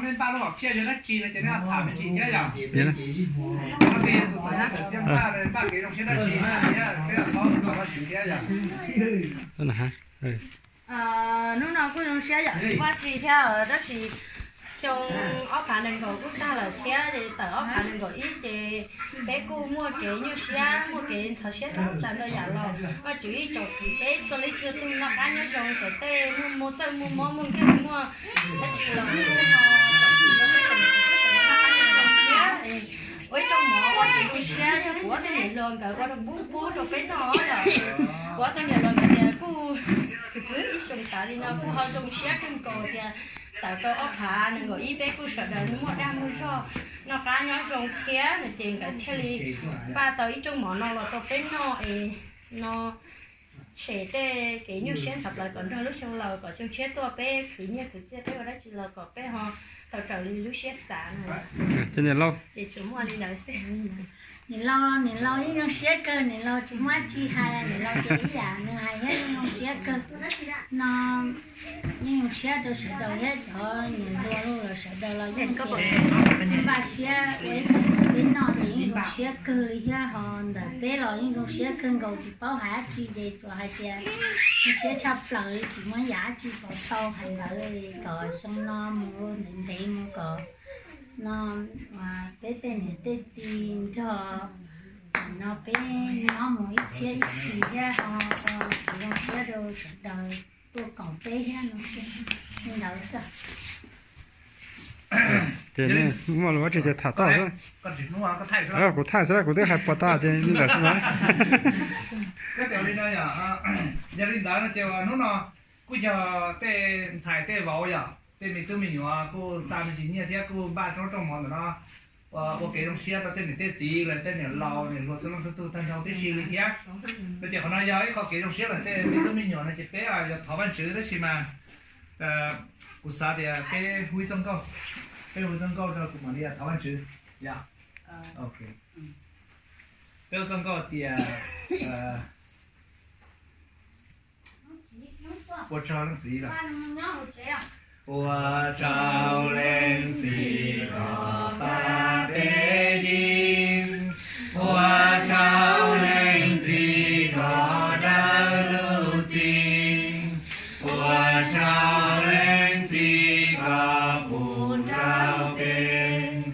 Nej npaj lub hom phiaj yog dab tsi no ces nej tham me ntsis thiab yom. Tus tawm nyab tawm txiaj npaj npaj kev zoo siab dab tsi thiab peb los paub tau dab tsi thiab yom. Hnub no kuj zoo siab yom, tsis muaj dab tsi thiab tab sis xyoo ob phav nees nkaum kuj tag lawm thiab, tawm ob phav nees nkaum ib ces peb kuj muaj kev nyuaj siab muaj kev ntxhov siab tag nrho yam los Vajtswv ib tsoom kwv peb txhua leej txhua tus noj qab nyob zoo, txawm tej muaj txawj muaj mob muaj nkeeg muaj dab tsi los kuj ho txawm tsis tau peb tsoom kwv peb sawv daws noj qab nyob zoo thiab. Ua ib rooj mov ua kev zoo siab yog kuv ob tug niam hluas nkawd ua rau pub pub rau peb noj lawm. Kuv ob tug niam hluas nkawd tias kuj kwv pwg ib xyoos tas li no kuj ho zoo siab kawg nkaus tias tawm tau ob phav nees nkaum ib peb kuj sawv daws muaj dag muaj zog noj qab nyob zoo thiab no ces nkawd thiaj li npaj tau ib rooj mov no los rau peb noj es no tshem tej kev nyuaj siab ntxhov plawv kom nrog lub xyoo laus kom xyoo tshiab tuaj peb khwv nyiaj khwv txiaj peb ua dab tsi los kom peb ho tau raws li lub siab xav no. Ces tsuas muaj li ntawd xwb. Niam laus, niam laus yeej zoo siab kawg, niam laus tsis muaj dab tsi hais, niam laus ces ib yam nws hais thiab yeej zoo siab kawg. No yeej zoo siab rau sawv daws thiab cov niam hluas los sawv daws los yeej npaj siab ua ib rooj pub peb noj ces yeej zoo siab kawg li thiab. Ho ntawm peb los yeej zoo siab kawg nkaus tsis paub hais dab tsi ces tsuas hais tias zoo siab tshaj plaws li tsis muaj yam dab tsi pov tau hais ntawd kom xyoo no mus ntev ntev mus kom no peb tej niam tej txiv nrog no peb nyob mus ib txhiab ib txhis thiab ho tau kev zoo siab rau sawv daws tuaj koom peb thiab no li ntawd xwb. Ces nej muaj lus dab tsi ces tham tau xwb. Kuv thaij xwb, kuv twb hais puas tag ces li ntawd xwb na. Yog li ntawd no ces hnub no kuj yog tej ntxhais tej vauv yom, tej me tub me nyuam kuj xa me ntsis nyiaj thiab kuj npaj rooj rooj mov ntawm no ua kev zoo siab rau tej niam tej txiv los tej niam laus niam hluas txhua leej txhua tus tag nrho tib si li thiab. No ces qhov no yog ib qho kev zoo siab rau tej me tub me nyuam no ces peb yuav thov Vajtswv tab sis mas kuv xav tias peb hu ib txoj nkauj, peb hu ib txoj nkauj rau kuv mam li thov Vajtswv. Yog, peb hu txoj nkauj tias ua tsaug leej txiv los. Ua tsaug leej txiv koj pab peb yeej, ua tsaug leej txiv koj dawb lub txim, ua tsaug leej txiv koj pub rau peb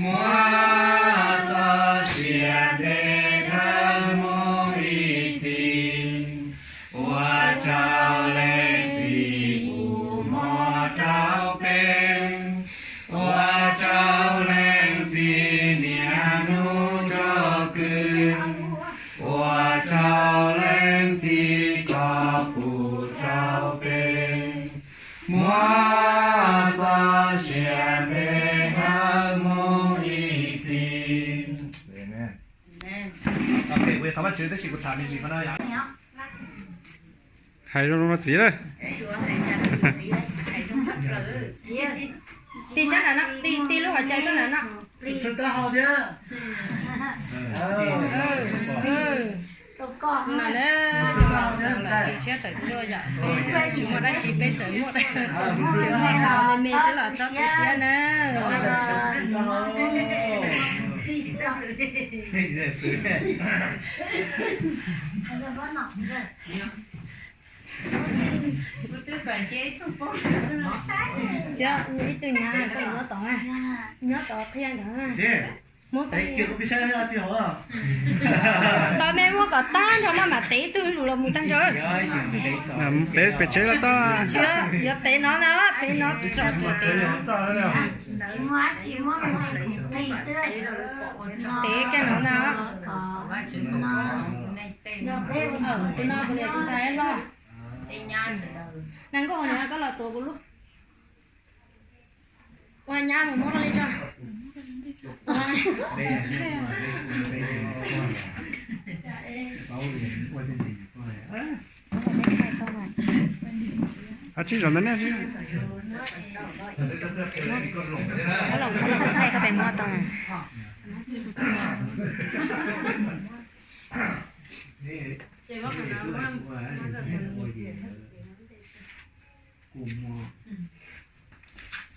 muaj txoj sia ntev dhawv mus ib txhis. Ua tsaug leej txiv pub mov rau peb, ua tsaug leej txiv niaj hnub tso kwv, ua tsaug leej txiv koj pub rau peb muaj txoj sia ntev dhawv mus ib txhis. Hais zoo zoo rau txiv lawm. Tig sab nram no, tig, tig lub hauv caws tuaj nram no. Tig thiab. Tig thiab tawm tuaj yom. Peb tsis muaj dab tsi, peb txawm muaj, tseem muaj me me xwb los txhob tu siab na. Ib tug nyab koj nyob tod, nyob tod qhia nkawd. Muab, tos me muab kom tag nrho no mam tev ib tug zus los mus tag nrho. Tev pem tsev los tau. Yuav tev no na, tev no tso, tev no. Tev kiag no na. Tus no kuv niam tus ntxhais los. Nag nkauj, koj los tuav kuv lub. Ua nyab mus muab li tso. Ab, tsib zaug ntawd ne. Los, los thaij koj pem muab tau. Kuv muab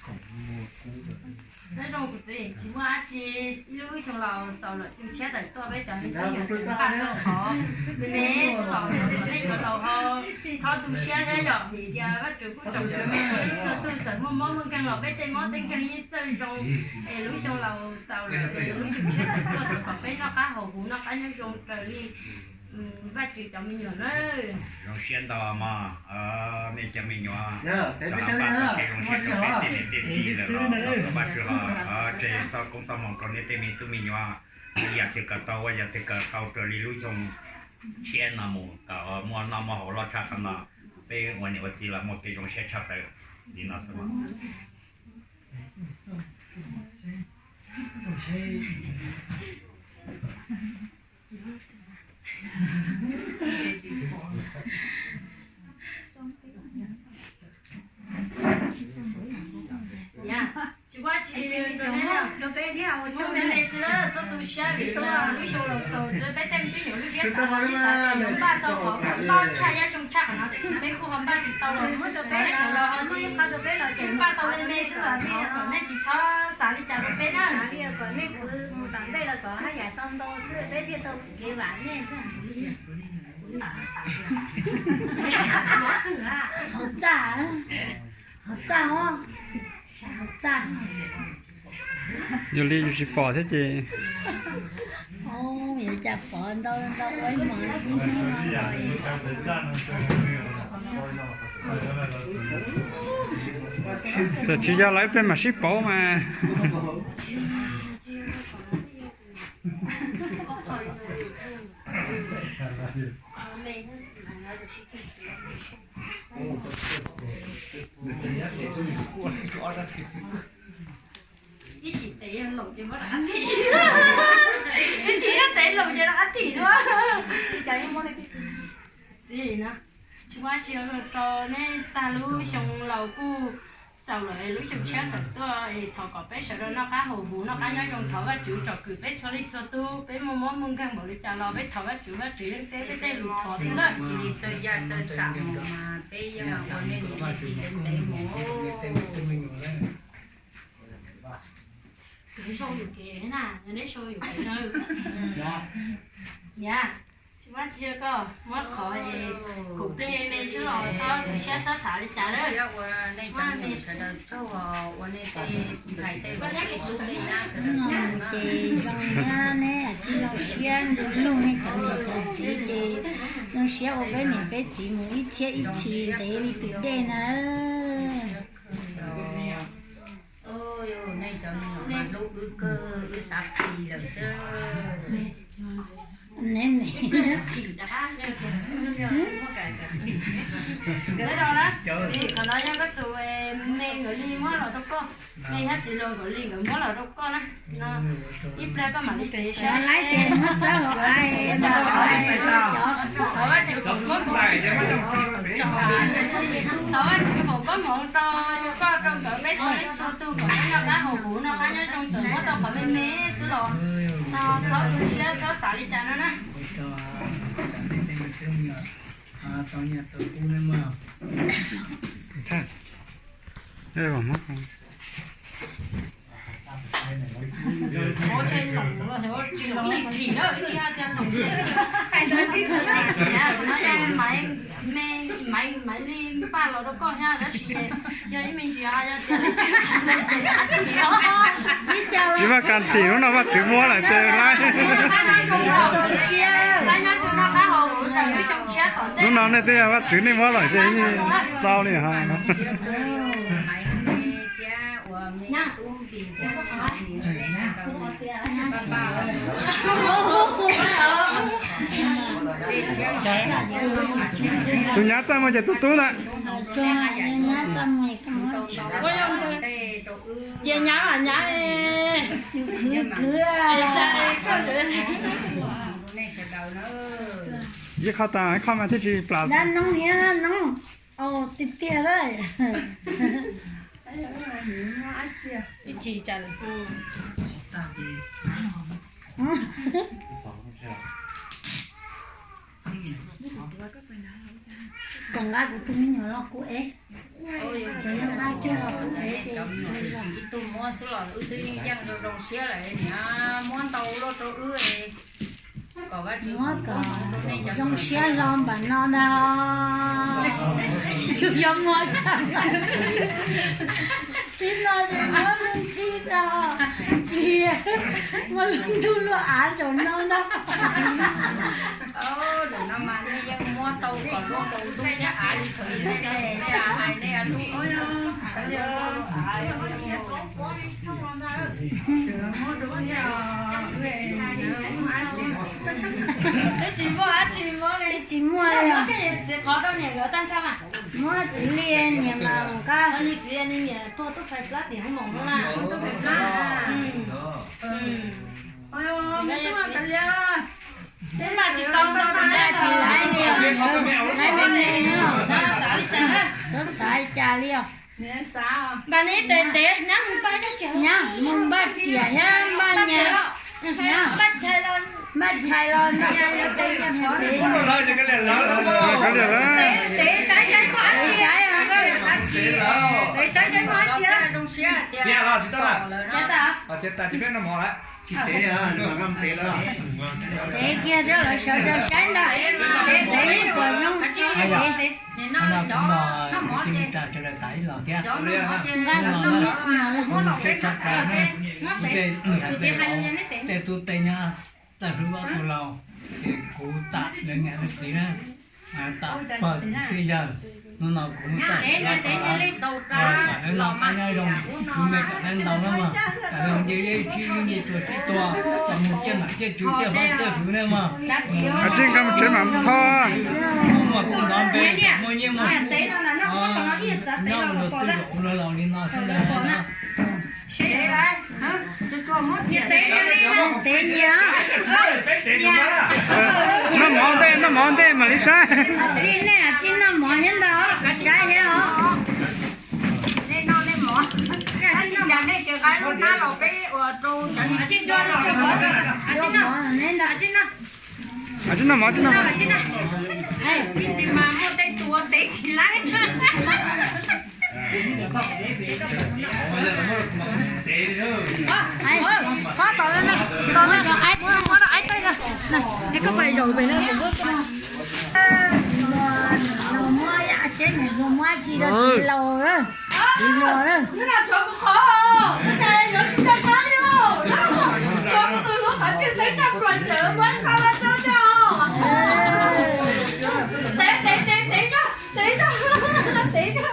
khoom muab Nyob zoo kuv txiv, tsis muaj dab tsi, ib lub xyoo laus xaus lawm xyoo tshiab tawm tuaj peb cov me tub me nyuam tseem npaj tau qhov me me xwb los thov kom nej cov laus ho txhob tu siab thiab yom, vim tias Vajtswv kuj tsom kwm peb txhua tus, txawm muaj mob muaj nkeeg los peb tej mob tej nkeeg yeej txawj zoo. Es lub xyoo laus xaus lawm es lub xyoo tshiab tawm tuaj thov kom peb noj qab haus huv noj qab nyob zoo raws li Vajtswv cov me nyuam na. Zoo siab ntau mog, nej cov me nyuam, tau kev zoo siab rau peb tej niam tej txiv lawm los thov kom Vajtswv ho tseg txoj koob txoj hmoo rau nej tej me tub me nyuam, yam twg kom tau ua yam twg kom tau raws li lub xyoo tshiab no mus kom muaj noj muaj haus loj tshaj qhov no, peb ua niam ua txiv los muaj kev zoo siab tshaj plaws li no xwb. Tsis muaj dab tsi, muaj me me xwb, txhob tu siab vim lub xyoo laus xaus xwb, peb tej me tub me nyuam lub siab xav los yeej xav tias yuav npaj tau qhov kom loj tshaj thiab zoo tshaj qhov no, tiam sis peb kuj ho npaj tsis tau los, nej cov laus ho tsis, tsis npaj tau me me xwb los thov kom nej tsis txhob xav li cas rau peb na. Kom nej kwv mus tom ntej los kom haj yam tau ntau xwb peb thiaj tau kev vam nej. Hauv txaj, hauv txaj os, hauv txaj. Yog li yus tsis pom thiab ces. Yuav cas pom ntau ntau ua ib hmos ib hnub no. Txawm tsis yog los ib pliag mam sib pauv mas. Ib chim tes laus ces muab rov qab thim, ib chim tes laus ces rov qab thim dua. Txiv, tsis muaj dab tsi, ua tsaug rau nej tag lub xyoo laus kuj xaus lawm, lub xyoo tshiab tawm tuaj es thov kom peb sawv daws noj qab haus huv noj qab nyob zoo, thov Vajtswv tsom kwm peb txhua leej txhua tug, peb muaj mob muaj nkeeg npaum li cas los peb thov Vajtswv, Vajtswv yeej teb peb tej lus thov thiab na. Cia li txawj yaj txawj xam mus mas peb yeej ua nej niam nej txiv ntev ntev mus. Kev sau yuam kev na, yog neb sau yuam kev no. Niam, tsis muaj dab tsi, koj muab qhov es kaum plig me xwb los txhob tu siab txhob xav li cas lawm. Ua nej cov me nyuam sawv daws tsaug ua nej tej ntxhais tej vauv tej tub tej nyab sawv daws. Ces zoo thiab neb tsis zoo siab lug nej cov niam cov txiv ces zoo siab ua peb niam peb txiv mus ib txhiab ib txhis ntev li tus dej na. Nej cov me nyuam mas hlub wb kawg, wb xav phim lawm xwb. Qhov no yog koj tus me, nkawd li muab los rau koj, me thiab txiv los nkawd li nkawd muab los rau koj na. Ib pliag koj mam li tiv saib. Laib ces muab txawb hauv ai, thov Vajtswv foom koob hmoov, thov Vajtswv foom koob hmoov rau koj rau nkawd peb txhua leej txhua tug kom peb noj qab haus huv noj qab nyob zoo, txawm muab tau qhov me me xwb los no txhob tu siab txhob xav li cas no na. Maiv li npaj los rau koj thiab tab sis yog ib me ntsis yog tias tsis muaj kas tim, hnub no Vajtswv muab lawm ces laib. Hnub no nej twb yog Vajtswv nej muab lawm ces yeej tau li hos. Tus nyab txaj muag ces tus tub ntag. Ces nyab mas nyab. Ib qho tas ib qho mas thiaj tsis plam. Dab noob thiab noob tiag tiag lawm. Ib tsis cas. Kom nqa kuv tus me nyuam los kuv ev. Cov nyob qab kiag los kuv ev ces ib tug muab xwb los wb twb yeej zoo zoo siab lawm, niam muab ntau luaj rau wb. Muab kom zoo siab hlo npaum no ntag. Tsis yog muab tag tsis no ces muab lub ntxhib tag, tsis muab lub ntug luaj av nraum no ntag. Zaum no mas nej yeej muab tau kom luaj nkaus ntuj thiab av li thaum ub, nej hais nej lub Twb tsis muaj dab tsi muab li. Twb tsis muaj li. Muab txiv qhov rau niam nkawd tag nrho mas. Muab txiv li niam mas mus qab. Nws txiv nws niam tuag tub phais plab tiam hauv moos no na. Twb mas tsis tau ntau rau nej, tsis laiv li os. Laiv me me, xav li cas na? Xav xav li cas li os? Npaj neb tes tes nyab mus npaj riam thiab npaj nyias, npaj chais los, npaj chais los, tes, tes saib saib muaj dab tsi, tes saib saib muaj dab tsi. Tes kiag rau lawv sawv daws saib ntag. Tes tes ib puas zoo. Tes, nqa kuv tus me nyuam los. Tej tub tej nyab, tej hlub ob tug laus, ces kuv tam lawv niam lawv txiv na, tam pawg tej yawg. Hnub no kuv muab tau kom lawv noj qab nyob zoo, kuv me kom lawb ntau na mog, kom lawv nce zeb sib nce tuag sib tua, kom mus ciaj mam ciaj tswv ciaj hlob ciaj hwv na mog. Tsis nqa mus tsev mam tho. Muaj muaj kuj ntov npe, muaj nyiaj muaj kub, nyob ua luag twj ua laus li no xwb na. Tes nyias. Noj mov ntej, noj mov ntej mam li saib. Tsis nej tsis noj mov thiab ntag, saib thiab os. Tsis noj mov, tsis noj mov. Qhov tom me, tom me, muab rau aib peb na. Es koj pais zaum pem no. Luag muab, seb nws luag muab tsis rau txiv laus na, txiv hluas na. Tev, tev, tev, tev tso, tev tso, tev tso, tev tso, tev tso.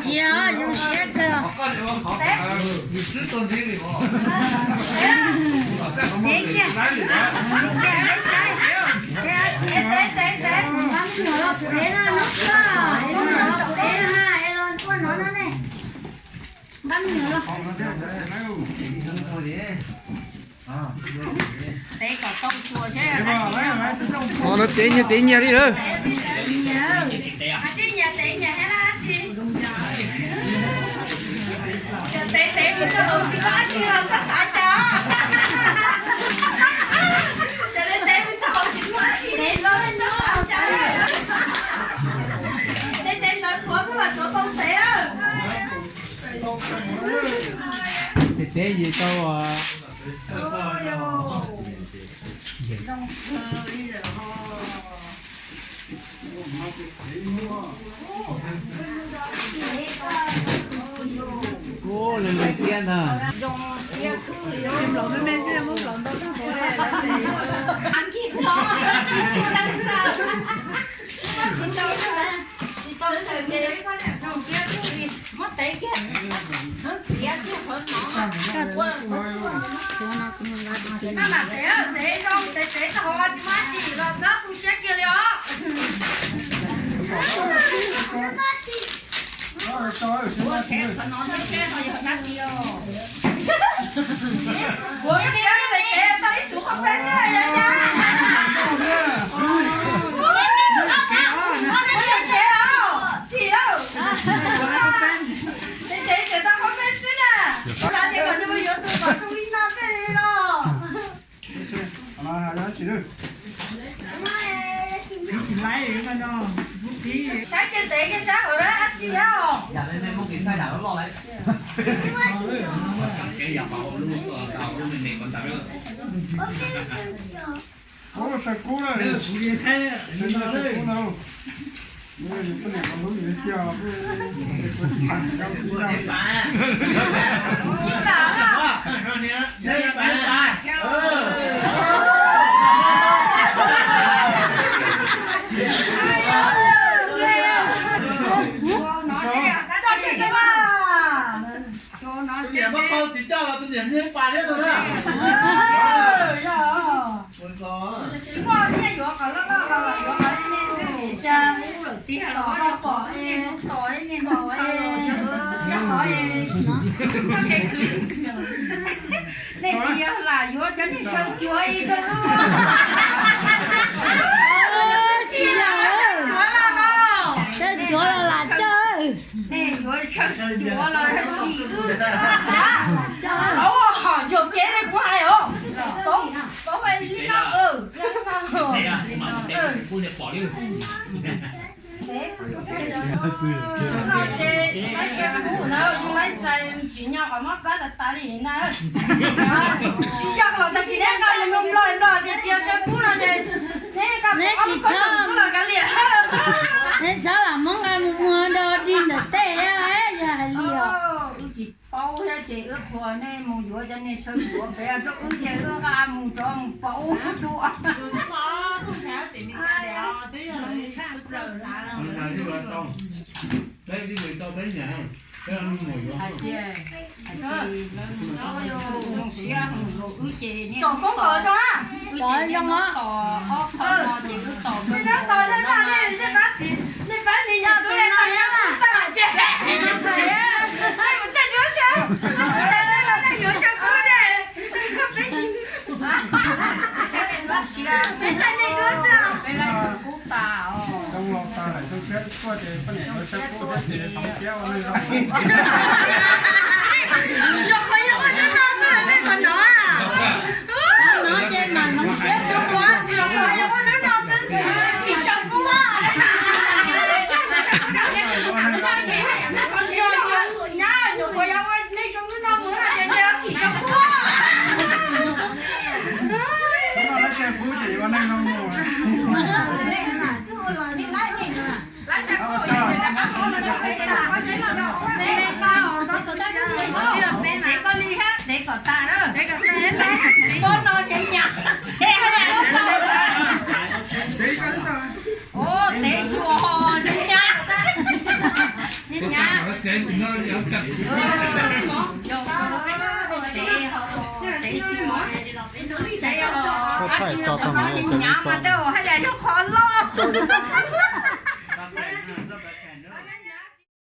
Cia zoo siab kawg. Tev kiag, tev kiag, tev kiag, tev kiag, tev kiag. Tev kiag, tev kiag, tev kiag. Nqa me nyuam los. Ho no tev nyias tev nyias li lawm. Tev tev yim tau. Ua, lwm lwm tiab ntag. Maj mam tev, tev zoo, tev tev tau ho tsis muaj dab tsi los txhob tu siab kiag li os. Ua tsev qhov no thiab seb ho yog dab tsi os. Ua tsev, tev tau ib xuv qhov peb xwb yog cas. Ua tsev os, tsis Saib kiag ntev kiag saib hauv dab tsi os. Saw kub na, saw kub na. Tsis muaj nyiaj yuav qhov loj loj los yuav qhov me me xwb. Ub lawm tiag los yog pom nej hnub tos nej hnub tshaj los yog qhov nej tsis yog lam yuav cov nej saw cuav ib rau wb. Tsis yog saw cuav los lam coj. Nej yuav saw cuav los sim wb. Yuam kev li kuv hais os. Pov, pov li no. Ces laib saw kub na, yus laib txais tsim nyog qhov mob plab tas tas li na. Tsis yog los tag kis neb nqa mus nplog nplog tias tsis yog saw kub no ces neb nqa mus ob lub koob tus kub los kav liam. Neb txhob lam muab nqa mus muag nrog dig ntawm tej thiab, yog hais li os. Paub thiab ces wb qhuas nej mus yuav cov niag saw cuav pem rau wb ces wb nqa mus rov mus pauv dua. Hais tias, hais tias, mus siab mus los wb ces niag tsom koob kom zoo na. Tsom zoo os. Tos ob qho no ces wb tos kawg. Nej pab tsis, nej pab me nyuam tub nej tos saw kub tag ces nej mus tej duab saw, nej yuav saw kub ne. Peb siab, peb tej nej duab tag, peb laib saw kub tas os. Zoo siab tuaj ces yog qhov yog ua hnub no xwb nej qhov no. Hnub no ces mam zoo siab, zoo qhov yog ua hnub no xwb, tim saw kub. Nyab nyuam qhuav yog ua neeg zoo hnub no mus no ces tim saw kub. Tev koj li hab, tev kom tag na. Pob no ces nyam. Ua tev xyuas ho nyab. Nyab. Yog tev ho, tev xyuas. Nyab mas dawb hab yam yog qhov loj.